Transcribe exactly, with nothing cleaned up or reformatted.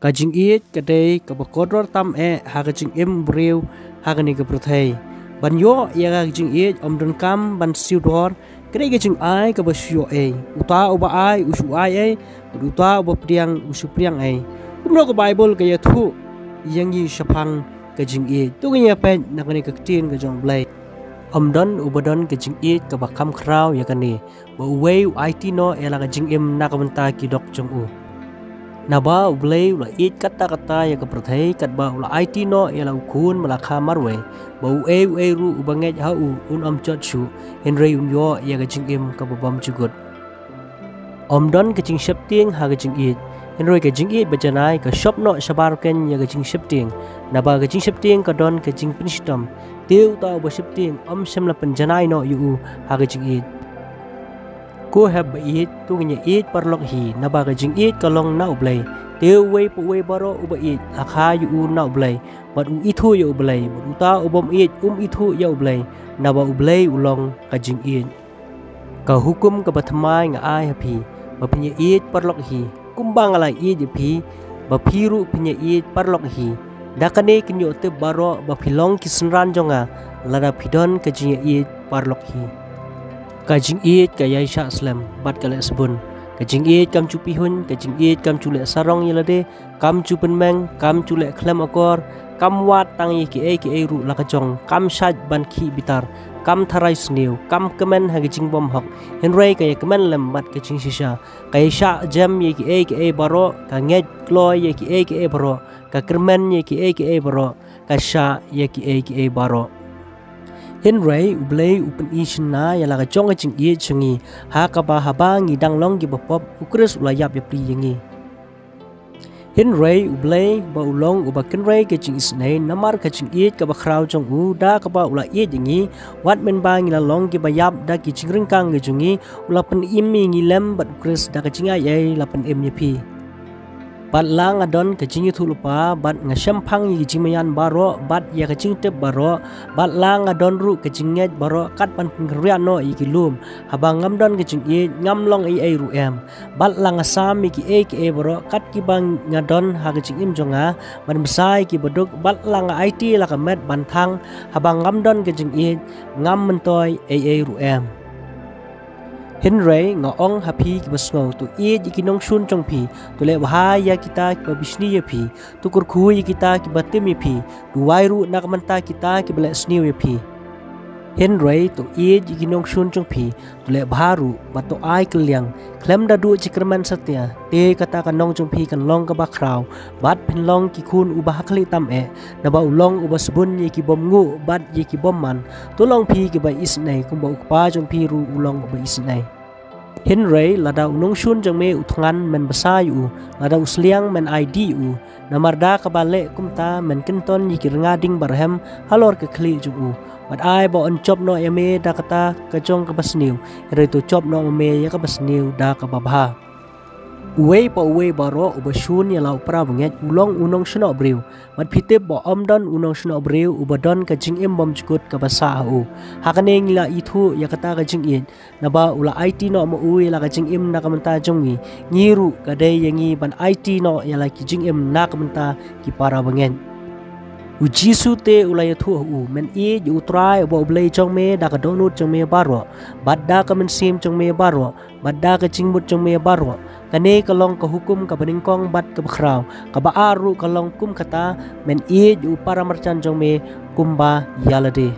Ka jingïeit ka dei kaba kordor tam eh ha ka jingim briew ha kane ka pyrthei. Ban ïoh ïa ka jingïeit ym donkam ban siew dor, ka dei ka jingai kaba shu ïoh ei. Uta uba ai u shu ai ei, bad uta uba pdiang u shu pdiang ei. Kumno ka Baibl ka ïathuh ïa ngi shaphang ka jingïeit? To ngin ïa peit na kane ka ktien ka jong U Blei. Ym don uba don ka jingïeit kaba kham khraw ïa kane, ba uwei u aiti noh ïa la ka jingim na ka bynta ki dok jong u. Naba U Blei u la ïeit katta katta ïa ka pyrthei, katba u la aiti noh ïa la u Khun ba la kha marwei, ba uei uei ruh uba ngeit ha u un ym jot shuh, hynrei un ïoh ïa ka jingim kaba bymjukut. Ym don ka jingsheptieng ha ka jingïeit, hynrei ka jingïeit ba janai ka shop noh shabar keiñ ïa ka jingsheptieng. Naba ka jingsheptieng ka don ka jingpynshitom, te uta uba sheptieng ym shym la pynjanai noh ïa u ha ka jingïeit. Ko hep ba ïeit, to ngin ïa ïeit paralok hi, naba ka jingïeit ka long na U Blei. Te uwei pa uwei baroh uba ïeit la kha ïa u na U Blei, bad u ithuh ïa U Blei. Bad uta u bym ïeit um ithuh ïa U Blei, naba U Blei u long ka jingïeit. Ka hukum kaba thymmai nga ai ha phi, ba phin ïa ïeit paralok hi, kumba nga la ïeit ïa phi, ba phi ruh phin ïa ïeit paralok hi. Da kane kin ïoh tip baroh ba phi long ki synran jong nga, lada phi don ka jingïa ïeit paralok hi. Ka jingïeit ka ïai shah slem bad ka leh sbun. Ka jingïeit kam ju pihuiñ, ka jingïeit kam ju leh sarong ïa lade, kam ju pynmeng, kam ju leh khlem akor, kam wad tang ïa kiei kiei ruh la ka jong, kam shait ban khih bitar, kam tharai sniew, kam kmen ha ka jingbymhok, hynrei ka ïa kmen lem bad ka jingshisha. Ka ïa shah jem ïa kiei kiei baroh, ka ngeit kloi ïa kiei kiei baroh, ka kyrmen ïa kiei kiei baroh, ka shah ïa kiei kiei baroh. Hynrei U Blei u pyni shynna ïa la ka jong ka jingïeit sha ngi, ha kaba haba ngi dang long kiba pop, U Khrist u la ïap ïapli ïa ngi. Hynrei U Blei ba u long uba kynrei ka jingisynei, namar ka jingïeit kaba khraw jong u, da kaba u la ïeit ïa ngi, wat mynba ngi la long kiba ïap da ki jingryngkang ki jong ngi, u la pynim ïa ngi lem bad U Khrist. Da ka jingai ei la pynim ïa phi. Bad la nga don ka jingïathuhlypa, bad nga shemphang ïa ki jingmaïan baroh, bad ïa ka jingtip baroh, bad la nga don ruh ka jingngeit baroh, kat ban pynkynriah noh ïa ki lum, haba ngam don ka jingïeit, ngam long ei ei ruh em. Bad la nga sam ïa kiei kiei baroh kat kiba nga don ha ka jingim jong nga, ban bsa ïa kiba duk, bad la nga aiti la ka met ban thang, haba ngam don ka jingïeit, ngam myntoi ei ei ruh em. Hynrei nga ong ha phi kiba sngew, to ïeit ïa ki nongshun jong phi, to leh bha ïa kita kiba bishni ïa phi, to kyrkhu ïa kita kiba tim ïa phi, duwai ruh na ka bynta kita kiba leh sniew ïa phi. Hynrei to ïeit ïa ki nongshun jong phi, to leh bha ruh, bad to ai kylliang, khlem da duh jingkyrmen satia, te kata ka nong jong phi kan long kaba khraw, bad phin long ki khun uba ha khlieh tam eh, naba u long uba sbun ïa ki bym nguh bad ïa ki bym man. To long phi kiba isynei, kumba u Kpa jong phi ruh u long uba isynei. Hynrei lada u nongshun jong me u thngan, men bsa ïa u, lada u sliang, men ai dih ïa u. Namar da kaba leh kumta men kynton ïa ki rnga ding barhem halor ka khlieh jong u. Bad ai ba yn jop noh ïa me da kata ka jong kaba sniew, hynrei to jop noh ma me ïa kaba sniew da kaba bha. Uwei pa uwei baroh uba shun ïa la u para bangeit u long u nongsnoh briew. Bad phi tip ba ym don u nongsnoh briew uba don ka jingim bymjukut kaba sah ha u. Ha kane ngi la ithuh ïa kata ka jingïeit, naba u la aiti noh ma u ïa la ka jingim na ka bynta jong ngi. Ngi ruh ka dei ïa ngi ban aiti noh ïa la ki jingim na ka bynta ki para bangeit. U Jisu te u la ïathuh ha u, men ïeit ïa U Trai uba U Blei jong me da ka dohnud jong me baroh, bad da ka mynsiem jong me baroh, bad da ka jingmut jong me baroh. Kane ka long ka hukum kaba nyngkong bad kaba khraw. Kaba ar ruh ka long kum kata, men ïeit ïa u para marjan jong me kumba ïa lade.